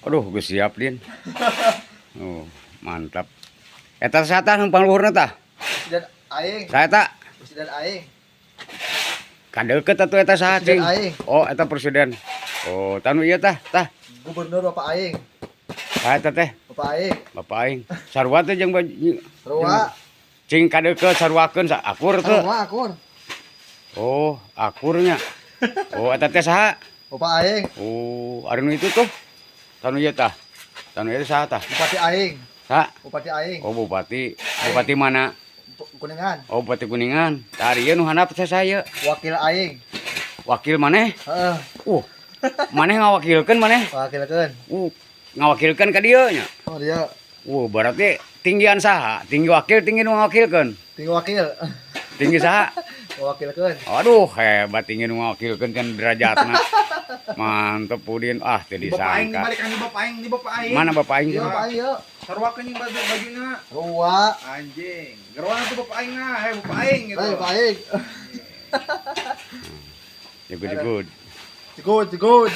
Aduh, geus siap, Din. Oh, mantap. Eta saha tah nu pangluhurna tah? Presiden aing. Saya tak Presiden aing. Kadeukeut atuh eta saha Presiden cing? Aing. Oh, eta presiden. Oh, tah nu ieu tah, tah. Gubernur bapak aing. Saha eta teh? Bapak aing. Bapak aing. Sarua teh jeung baju. Sarua. Cing kadeukeut, saruakeun sa akur teu? Sarua akur. Oh, akurnya. Oh, eta teh saha? Bapak aing. Oh, ari nu itu tuh. Tah nu ieu tah. Tah nu ieu saha tah? Bupati aing. Saha? Bupati aing. Oh, bupati. Bupati mana? Kuningan. Oh, Bupati Kuningan. Tah, ari ieu nu handap teh saya. Wakil aing. Wakil maneh? Heeh. Maneh ngawakilkeun maneh? Wakilkeun. Ngawakilkeun ka dieu nya. Oh, dia. Berarti tinggian saha? Tinggi wakil, tinggi nu ngawakilkeun. Tinggi wakil. Tinggi saha? Ngawakilkeun. Aduh, hebat, tinggi nu ngawakilkeun kan derajatna. Mantep, Udin. Ah, teu Di bapak aing disangka. Balik di bapak aing, di bapak aing. Mana bapak aing? Iya, bapak aing yuk. Saruakeun jeung baju bajuna. Sarua. Anjing. Geroan tuh bapak aing nah, hey bapak aing gitu. Hei, bapak aing. Jegut jegut. Jegut, jegut.